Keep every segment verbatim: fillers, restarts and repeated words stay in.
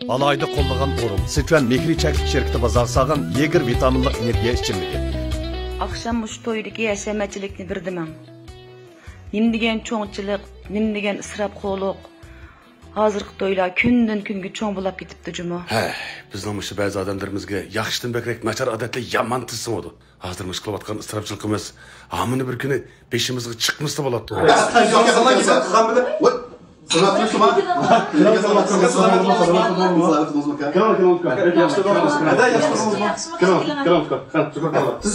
ئالاھىدە قوللىغان ئورۇن، سىچۈەن مېھرى چەكلىك شىركىتى بازار سالغان يېگېر ۋىتامىنلىق ئېنېرگىيە ئىچىملىكى. ئاقشام مۇشۇ تويدىكى ھەشەمەتچىلىكنى بىر دېمەڭ. نېمە دېگەن چوڭچىلىق، نېمە دېگەن ئىسراپخورلۇق. ھازىرقى تويلار كۈندىن كۈنگە چوڭ بولاپ كېتىپتۇ جۇمۇ. ھەي، بىزنىڭ مۇشۇ بەزى ئادەملىرىمىزگە ياخشىدىن بەكرەك ناچار ئادەتلەر يامان تېز سىڭىدۇ. ھازىر مۇشۇ قىلىۋاتقان ئىسراپچىلىقىمىز ھامىنى بىر كۈنى بېشىمىزغا چىقمىسا بولاتتى. سىز،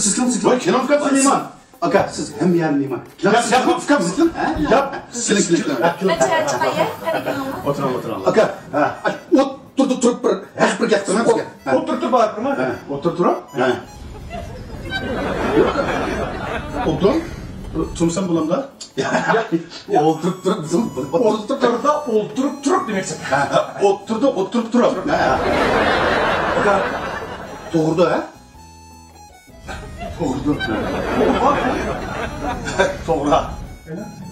سىز كىم؟ سىز كىم؟ ۋاي، كىرىڭ، كىرىڭ، كىرىڭ. ئاكا، سىز ھەممە يەرنى مېھمان. ياق، سىز، ياق. كېلىڭ، كېلىڭ، كېلىڭ. ئاكا، ھە، ئولتۇرۇڭ، ئولتۇرۇڭ. ئاكا، ھە، ئولتۇرۇپ، تۇرۇپ، تۇرۇپ بىر ھەق بىر گەپ قىلىمەن سىزگە. ھە. ئولتۇرۇپ تۇرۇپ بار قىلىمەن. ھە. ئولتۇرۇپ تۇرۇپ. ھە. ئولتۇرۇڭ. تۇرمىسام بولامدا؟ ئولتۇرۇپ تۇرۇپ، بىزنىڭ ئولتۇرۇپ تۇرۇپ، ئولتۇرۇپ تۇرۇپ دېمەكچى. ھە، ھە. ئولتۇردى، ئولتۇرۇپ تۇرۇپ. ھە. ئاكا، توغرىدا، ھە؟ توغرا. توغرا.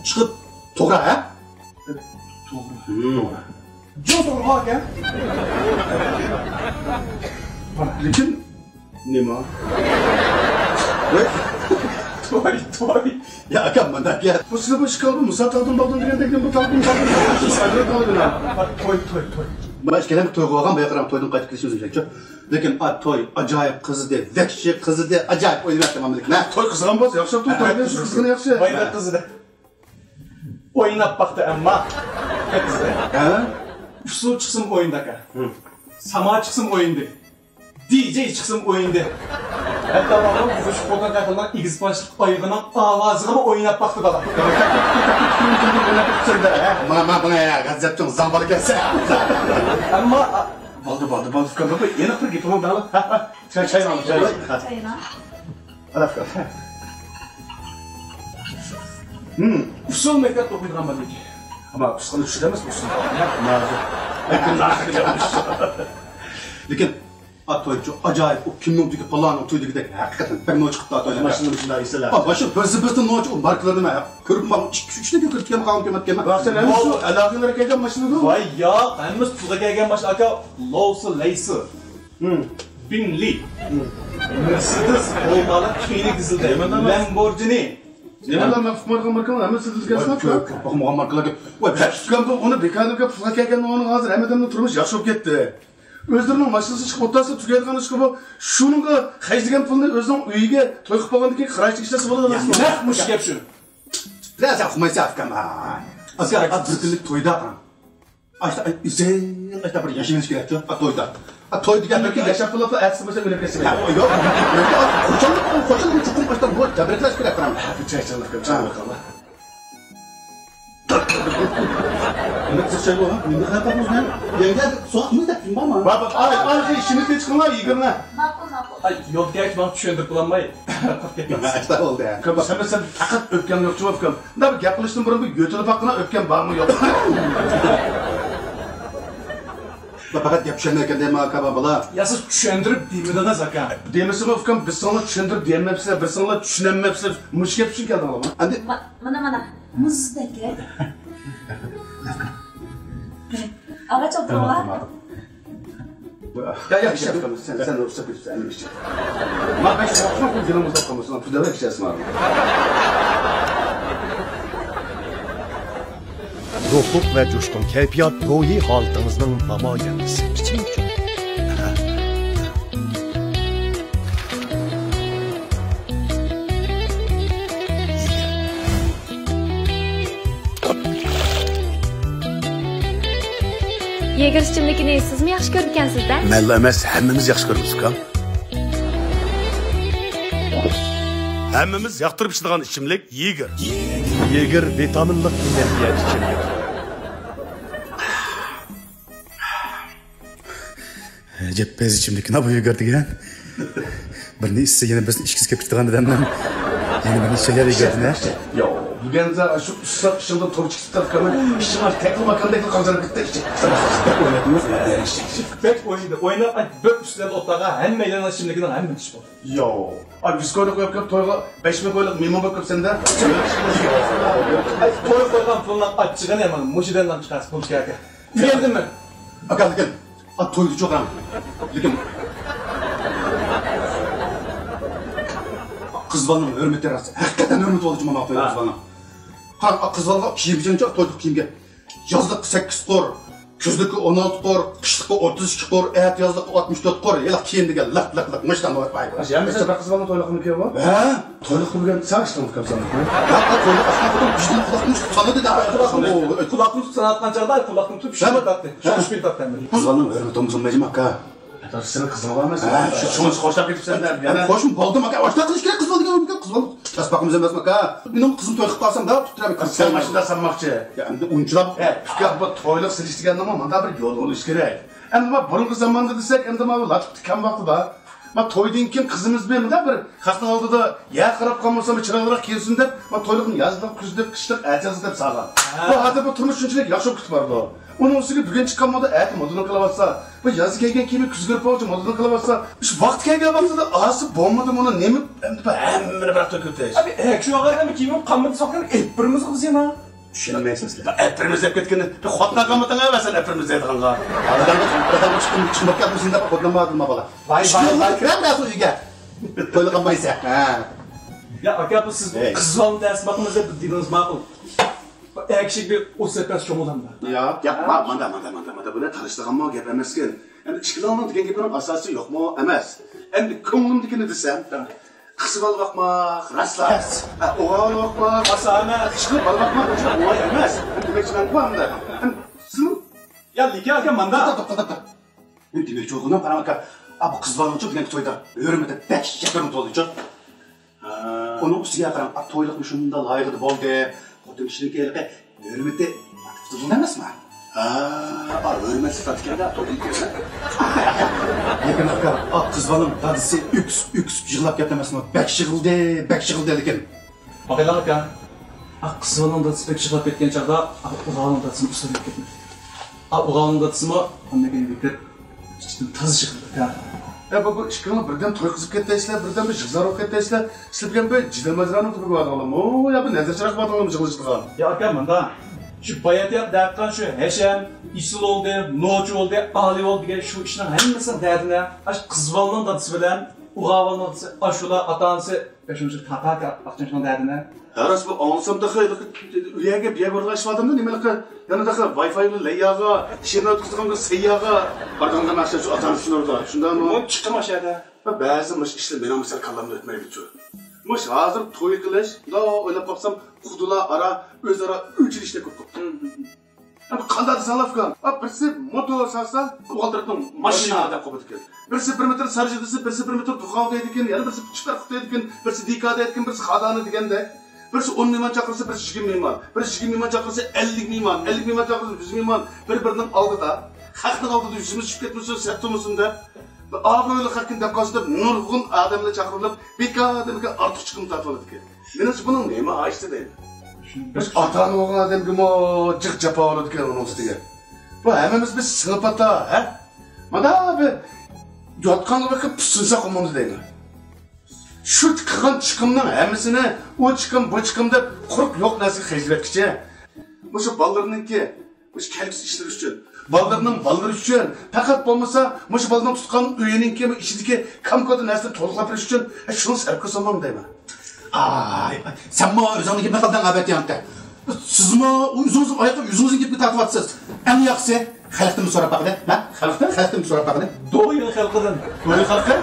چىقىپ توغرا، ھە؟ توغرا. جۇ توغرا ئىكەن. لېكىن نېمە؟ توي، توي. يا ئاكا، مانا گەپ. بۇ سىلى بۇ ئىشقىلىپ مۇسا تاغدىن باغدىن دېگەندەك بۇ تاغدىن باغدىن. توي، توي، توي. مانا ئىككىلەن توي قىلىۋالغان، بايا قاراڭ تويدىن قايتىپ كېلىشىمىز بىلەن. لېكىن ئا توي ئاجايىپ قىزىدى، ۋەھشىي قىزىدى، ئاجايىپ ئويناپ تاماملىق. توي قىزغان بولسا ياخشى، توي، توي قىزغىنى ياخشى. بايراق قىزىدى. ئويناپ باقتى ئەمما. قىزدى. ھە؟ ئۇسسۇل چىقسىمۇ ئوينىدى ئاكا. ساما چىقسىمۇ ئوينىدى. دىجېي چىقسىمۇ ئوينىدى. ھەتتا ماڭا بۇزۇش خوتۇن قېپىلنىڭ ئېگىز باشلىق ئايىغىنىڭ ئاۋازىغىمۇ ئويناپ باقتى بالا. مانا، مانا، بۇنى غەزەپتىن زاڭ بالا كەلسە. ئەمما، بولدى، بولدى، بولدى، ئۇكام، بۇ ئېنىق بىر گېپىڭ دەڭلا. ھە، ھە، چاي، چاينى ئال، چاي. چاينى. ئالاقا. ھىم. ئۇسسۇل مەكتەپتە ئوقۇيدىغان بالا ئىدى. ئەمما ئۇسسۇلنى چۈشىنەمىز، ئۇسسۇل. لېكىن، ئا، تويچۇ، ئاجايىپ، ئۇ كىمنىڭ تويى، پالانىڭ تويى دېگۈدەك، ھەقىقەتەن بەك نوچى قىپتۇ تويلار. ماشىنىمۇ شۇنداق ئېسىل. ھە، ماشىنا بىرسى بىرسى نوچى، ئۇ ماركىلىرىنى مەن كۆرۈپ باقمىدىم، ئىككى، ئۈچ، ئۈچنى كۆرۈپ كەلمە قالغان كۆرمەپتىكەنمەن. راست، ئەمىسە ئەلەغىلەر كەلگەن ماشىنىدۇ. ۋاي ياق، ھەممىسى پۇلغا كەلگەن ماشىنا ئاكا، لوسى لەيسى. ھىم. بېنلى. ھىم. مېرسېدېس، ئوبالا، كېيىنى گىزىلدە. نېمە دەيمەن؟ لەمبورگىنى. نېمە دەيمەن؟ مەن ئۇقمايدىغان ماركىلار ھەممىسى سىزگە كەلسىلا. كۆپ، كۆپ باقمىغان ماركىلارغا. ۋاي، بەك ئۇكام بۇ، ئۇنى بىكارلىققا پۇلغا كەلگەن، ئۇنىڭ ھازىر ھەممە ئادەمنىڭ تۇرمۇشى ياخشى بولۇپ كەتتى. ئۆزلىرىنىڭ ماشىنىسى چىقىپ ئولتۇرسا، تۈگەيدىغان ئىشقا بۇ. شۇنىڭغا خەجلىگەن پۇلنى ئۆزىنىڭ ئۆيىگە توي قىلىپ بولغاندىن كېيىن خىراجەتكە ئىشلەتسە بولىدۇ. نەق مۇشۇ گەپ شۇ. بىرەر سەل ئۇقمايسىز ئۇكام. ئاكا، بىر كۈنلۈك تويدا. ئاشتا ئۈزۈل، ئاشتا بىر ياشىنىش كېرەك، ئا، تويدا. ئا، توي دېگەن بىر كۈن ياشاپ بولۇپ، ئەتىسى بولسا ئۆلۈپ كەتسە. يا، يوق، قوشۇلۇپ، قوشۇلۇپ، چوقۇم ئاشتا بۇ تەبرىكلەش كېرەك، قاراڭ. ھە، بۇ چاي چاقلىق، چاقلىق. نېمە قىزىق چاي بۇ، ھە؟ نېمە قىلىپ تاپىمىز بۇنى؟ يەڭگە، سوغۇقمۇ دەپ، بارمۇ؟ بار، بار، ئاي، ئاي، ئىشىمىزنى چىقىڭلار، يىگىرمە. ماقۇل، ماقۇل. ئاي، يولدا كەلگەچ ماڭا چۈشەندۈرۈپ بولالماي قاپقاپسىز. ئەستەغپۇرۇللا. ئۇكام، سەن، سەن پەقەت ئۆپكەڭ يوق، ئۇكام. مۇنداق بىر گەپ قىلىشتىن بۇرۇن بىر يۆتىلىپ باققىنا، ئۆپكەڭ بارمۇ يوق؟ پەقەت گەپ چۈشەنمەيدىكەن دەيمەن، ئاكا، بالا. يا سىز چۈشەندۈرۈپ دېمىدىڭىز، ئاكا. دېمىسىمۇ، ئۇكام، بىز ساڭا چۈشەندۈرۈپ دېيەلمەپسىز، بىز ساڭا چۈشىنەلمەپسىز. مۇشۇ گەپ ئۈچۈن كەلدىڭلارمۇ؟ ئەمدى ما-، مانا، مانا، مۇزدەك. ئاغاچ ئولتۇرۇڭلار. يا، يا، ئىشلەپ تۇرىمىز. سەن، سەن رۇخسەت بېرىپسەن، ئەمدى ئىشلەپ. ما، بەك ۋاقىتمۇ قىلىپ جېنىڭ ئۇزاپ قالمىسۇن، تۈزەۋەر ئىشلەسىڭلار. روھلۇق ۋە جۇشقۇن كەيپىيات روھىي ھالىتىڭىزنىڭ نامايەندىسى. يېگېر ئىچىملىكىنى سىزمۇ ياخشى كۆرىدىكەنسىز-دە؟ مەنلا ئەمەس، ھەممىمىز ياخشى كۆرىمىز، ئۇكام. ھەممىمىز ياقتۇرۇپ ئىچىدىغان ئىچىملىك يېگېر. يېگېر ۋىتامىنلىق ئېنېرگىيە ئىچىملىكى. ئەجەب پەس ئىچىملىككەن بۇ يېگېر دېگەن. بىرنى ئىچسە يەنە بىرسىنى ئىچكۈسى كېلىپ كېتىدىغان ئادەمنىڭ يەنە بىرنى ئىچەلەيدىغان گەپنى. ياۋ، بۈگۈنزە شۇ ئۇسساق ئىشىڭدىن توغرا چىقىپ تۇرۇپ كەلمەي، ئىشىڭ تېخىمۇ ماكاندەك قالغان بىتتە ئىچى. بەك ئوينىدى. ئويناپ، ئاي، بىر ئۈستەل ئوتاققا ھەممەيلەننىڭ ئىچىملىكىنىڭ ھەممە ئىچى بولدى. ياۋ، ئاي، ۋىسكوينى قويۇپ كېلىپ تويغا بەش مىڭ كويلۇق مېھمان بولۇپ كەپسەن-دە. ئاي، توي قويغان پۇلنىڭ ئاچچىقىنى يەڭ، مۇشۇ دەمدە چىقارسا پۇل كەلدى. ئىشەندىڭمۇ؟ ئاكا، لېكىن ئا، تويدىچۇ قاراڭ. لېكىن قىز بالىنىڭ ھۆرمىتى راست. ھەقىقەتەن ھۆرمىتى بولدىچۇ مانا تويدا قىز بالىنىڭ. قاراڭ، ئا، قىز بالىغا كىيىم بىچەنچۇ تويلۇق كىيىمگە. يازلىققا سەككىز قۇر، كۈزلۈككە ئون ئالتە قۇر، قىشلىققا ئوتتۇز ئىككى قۇر، ئەتە يازلىققا ئاتمىش تۆت قۇر، ھېلىقى كىيىم دېگەن لىق، لىق، لىق، مۇشۇنداق بولۇپ باي. ھەممىسى بىر قىز بالىنىڭ تويلۇقىمىكى بۇ؟ ھە؟ تويلۇق بولغان ساغ ئىشتىڭ ئۇكام سەن. ھە، تويلۇق ئاشۇ قۇدۇم بىزنىڭ قۇلاقنى تۇتۇپ سالىدۇ دە. قۇلاقنى تۇتۇپ ساناتقان چاغدا قۇلاقنى تۇتۇپ شۇ تارتتى. شۇ شۇ تارتتى. قىز بالىنىڭ ھۆرمىتى بولمىسۇن مەجىم ئاكا. سېنىڭ قىزىڭ بارمۇ؟ ھە، شۇ شۇڭا خوشلاپ كېتىپسەن دە. يەنە خوشمۇ بولدۇم ئاكا، ئاشۇنداق قىلىش كېرەك قىز بالىغا. قىز بالا چاس باقىمىز ئەمەسمۇ ئاكا. مېنىڭ قىزىم توي قىلىپ قالسام دا تۇتۇپ تۇرامەن. سەن ماشىنا سانماقچى. يا ئەمدى ئۇنچىلاپ. ھە، ئۇكا، بۇ تويلۇق سېلىش دېگەننىڭمۇ مانا بىر يول بولۇش كېرەك. ئەمدى ما بۇرۇنقى زاماندا دېسەك، ئەمدى ما لاتا كەم ۋاقتىدا ما تويدىن كېيىن قىزىمىز بىر مۇنداق بىر خەقنىڭ ئالدىدا يەر قاراپ قالمىسا، بىر چىرايلىقراق كىيىنسۇن دەپ، ما تويلۇقنى يازلىق، كۈزلۈك، قىشلىق، ئەتىيازلىق دەپ سالغان. ھە. بۇ ھازىر بۇ تۇرمۇش شۇنچىلىك ياخشى بولۇپ كېتىپ بارىدۇ. ئۇنىڭ ئۈستىگە بۈگۈن چىققان مودا ئەتە مودىنى قىلىۋاتسا، بۇ يازدا كىيگەن كىيىمى كۈزگە بېرىپ بولغۇچە مودىنى قىلىۋاتسا، شۇ ۋاقتى كەلگەن ۋاقتىدا ئارىسى بولمىدى، بۇنى نېمە ئەمدى بۇ ھەممىنى بىراق تۆكۈپ تېش. ئەمدى ئەگىشىۋالغان ھەممە كىيىمىم قاممىدى سوقۇپ ئېلىپ بېرىمىزغۇ بىز يەنە. چۈشەنمەيسىز سىلەر. ئەپىرىمىز دەپ كەتكىنى، بىر خوتۇن قالمىدىڭ ھە سەن ئەپىرىمىز دەيدىغانغا. ئادەمگە، ئادەمگە چىقىم، چىقىم بولۇپ كەتمىسۇن دەپ خوتۇن بار دېمە بالا. ۋاي، ۋاي، ۋاي. كىرەم دەسۇ ئۆيگە. تويلۇق قالمايسەن. ھە. يا ئاكا، بۇ سىز بۇ قىز بالىنى دەرس باقىمىز دەپ دېدىڭىز ماقۇل. ئەكشىگە بىر ئوت سەپەس چوڭلامدا. يا. يا، ما-، ماندا، ماندا، ماندا، ماندا. بۇنى تالىشىدىغانمۇ گەپ ئەمەسكەن. ئەمدى ئىككىلىڭنىڭ دېگەن گېپىنىڭ ئاساسى يوقمۇ؟ ئەمەس. ئەمدى كۆڭلۈمدىكىنى دېسەم، قىز بالا باقماق، راسلا. ھە، ئوغۇل باقماق. ئاسان ئەمەس. ئىشقىلىپ، بالا باقماق ئۇنچە ئوڭاي ئەمەس. دېمەكچىمەن بۇ ئەمدى. سىزمۇ؟ يا، لېكىن ئاكا، ماندا. توختا، توختا، توختا. مەن دېمەكچى بولغىنىم، قاراڭ ئاكا، ئا، بۇ قىز بالىنىڭچۇ بۈگۈنكى تويدا ھۆرمىتى بەك يېقىرىن بولدىچۇ. ھە. ئۇنىڭ ئۈستىگە قاراڭ، ئا، تويلۇقمۇ شۇنداق لايىقىدا بولدى. خوتۇن كىشىنىڭكى ھېلىقى ھۆرمىتى تۇتۇلدى ئەمەسمۇ؟ ھە، ئا، ھۆرمەتلىك تارتىكەندە، تويدىن كېيىن. لېكىن ئاكا، ئا، قىز بالىنىڭ دادىسى ئۆكسۈپ، ئۆكسۈپ يىغلاپ كەتتى ئەمەسمۇ؟ بەك يىغلىدى، بەك يىغلىدى لېكىن. باقايلا ئاكا، ئا، قىز بالىنىڭ دادىسى بەك يىغلاپ كەتكەن چاغدا، ئا، ئۇلارنىڭ دادىسىمۇ ئۇسسۇل بولۇپ كەتمىدى. ئا، ئۇلارنىڭ دادىسىمۇ ئاندىن كېيىن بېقىپ، ئىچىدىن تازا يىغلىدى ئاكا. ئە، بۇ، بۇ ئىككىڭلار بىردەم توي قىزىپ كەتتەيسىلەر، بىردەم بىر يىغلار بولۇپ كەتتەيسىلەر. سىلەر بىلەن بىر جېدەل ماجىرانىڭ تۈپىگە باردىڭلارمۇ يا بىر نەزەر چىراغ باردىڭلارمۇ يىغلىشىدىغان؟ يا ئاكا، ماندا. شۇ باياتىياق دەپ ئاتقان شۇ ھەشەم، ئېسىل بولدى، نوچى بولدى، ئالىي بولدى دېگەن شۇ ئىشنىڭ ھەممىسىنىڭ دەردىنى ئاشۇ قىز بالىنىڭ دادىسى بىلەن ئۇ ئاۋۇلنىڭ دادىسى، ئاشۇلار ئاتا-ئانىسى بەك شۇنچە تاتا ئاكا ئاچقان شۇنىڭ دەردىنى. ھە، راست، بۇ ئاڭلىسام تېخى ھېلىقى ئۆيەرگە بىيە بىرلاشىۋالدىمدا، نېمىلىقى يەنە تېخى ۋاي فاي بىلەن لەيياغا، شىرنى ئۆتكۈزىدىغان بىر سەيياغا بارىدىغان مەقسەت شۇ ئاتا-ئانىسى شۇنىڭدا، شۇنداقمۇ؟ بۇ چىقتىم ئاشۇ يەردە. بەزى مۇشۇ ئىشلار مېنىڭمۇ سەل كاللامدا ئۆتمەيدىچۇ. مۇشۇ ھازىر توي قىلىش، مۇنداق ئويلاپ باقسام، خۇدىلار ئارا، ئۆزئارا ئۆچ ئېلىشتەك بولۇپ قاپتۇ. ئەمدى قانداق دېسەڭلار ئۇكام؟ ئا، بىرسى موتور سالسا، ئۇ ئالدىرىپنىڭ ماشىنا دەپ قويىدىكەن. بىرسى بىر مېتىر سارجا دېسە، بىرسى بىر مېتىر دۇخاۋ دەيدىكەن، يەنە بىرسى چىپەر خۇت دەيدىكەن، بىرسى دىكا دەيدىكەن، بىرسى خادانى دېگەندەك. بىرسى ئون مېھمان چاقىرسا، بىرسى يىگىرمە مېھمان، بىرسى يىگىرمە مېھمان چاقىرسا، ئەللىك مېھمان، ئەللىك مېھمان چاقىرسا، يۈز مېھمان، بىر-بىرىنىڭ ئالدىدا، خەقنىڭ ئالدىدا يۈزىمىز چۈشۈپ كەتمىسۇن، سەت تۇرمىسۇن دەپ، بىر ئابرۇيلۇق خەقكىن دەپ قالسۇن دەپ نۇرغۇن ئادەملەر چاقىرىلىپ، بىكاردىن بىكار ئارتۇق چىقىم تارتىۋالىدىكەن. مېنىڭچە بۇنىڭ نېمە ھاجىتى دەيمەن. بىز ئاتا-ئانا بولغان ئادەمگىمۇ جىق جاپا بولىدىكەن ئۇنىڭ ئۈستىگە. بۇ ھەممىمىز بىر سىڭىپ ئاتا، ھە؟ مانا بىر ياتقانغا بېقىپ پۇسسىنساق ئومۇمدا دەيمەن. شۇ قىلغان چىقىمنىڭ ھەممىسىنى ئۇ چىقىم، بۇ چىقىم دەپ قۇرۇق يوق نەرسىگە خەجلىۋەتكۈچە، مۇشۇ بالىلىرىنىڭكى مۇشۇ كەلگۈسى ئىشلىرى ئۈچۈن، بالىلىرىنىڭ بالىلىرى ئۈچۈن، پەقەت بولمىسا مۇشۇ بالىنىڭ تۇتقان ئۆيىنىڭكى ئىچىدىكى كام-كوتا نەرسىنى تولۇقلاپ بېرىش ئۈچۈن، ھە، شۇنى سەرپ قىلساممۇ دەيمەن. ئاي، سەنمۇ ئۆزۈڭنى گېپىنى قىلدىڭ ئەبەت يانتە. سىزمۇ ئۆزىڭىزنىڭ ئايىغىغا ئۆزىڭىزنىڭ گېپىنى تارتىۋاتىسىز. ئەڭ ياخشىسى خەلقتىن بىر سوراپ باقىلى. ھە؟ خەلقتىن؟ خەلقتىن بىر سوراپ باقىلى. دويىن خەلقىدىن. دويىن خەلقى؟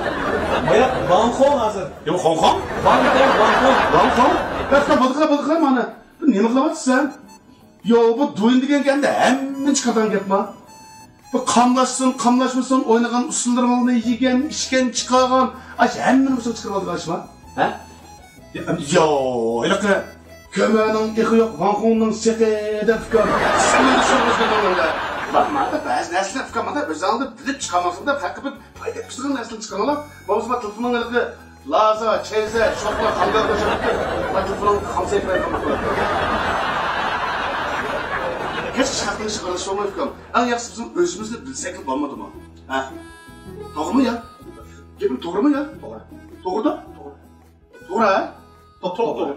مايا ۋاڭخوڭ ھازىر. نېمە خوڭخوڭ؟ ۋاڭ دېگەن ۋاڭخوڭ. ۋاڭخوڭ؟ بەس، بولدى، بولدى، مانا. نېمە قىلىۋاتىسەن؟ ياۋ، بۇ دويىن دېگەن گەپنى ھەممىنى چىقىرىدىغان گەپما؟ بۇ قاملاشسۇن، قاملاشمىسۇن، ئوينىغان ئۇسسۇللىرىڭنى يېگەن، ئىچكەن، چىقارغان، ئاشۇ ھەممىنى بۇ چىقىرىۋالىدىغان ئىشما؟ ھە؟ ياۋ، ھېلىقى كۆمەرنىڭ ئېقى يوق، ۋاڭخۇڭنىڭ سېقى دەپ ئۇكام. بەزى نەرسىلەر ئۇكام، مانا ئۆزۈڭلار بىلىپ چىقارماسلىق دەپ ھەققى بىر پايدا يەتكۈزىدىغان نەرسىلەرنى چىقىرىڭلار. بولمىسا تېلېفوننىڭ ھېلىقى لازا، چەيزە، شوخلا، خانگال قوشۇپ، تېلېفوننىڭ خامسايىپ بەرگەن بولىدۇ. ھېچ ئىش ھەققىدە ئىش قىلىش بولمايدۇ ئۇكام. ئەڭ ياخشىسى بىزنىڭ ئۆزىمىزنى بىلسەكلا بولمىدىمۇ؟ ھە؟ توغرىمۇ يا؟ گېپىم توغرىمۇ يا؟ توغرا. توغرىدا؟ توغرا. توغرا، ھە؟ توپ، توپ، توغرا.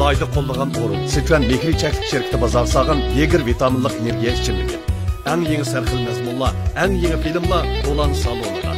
ئالاھىدە قوللىغان ئورۇن، سىچۈەن مېھرى چەكلىك شىركىتى بازار سالغان يېگېر ۋىتامىنلىق ئېنېرگىيە ئىچىملىكى. ئەڭ يېڭى سەرخىل مەزمۇنلار، ئەڭ يېڭى فىلىملار دولان سالونىدا.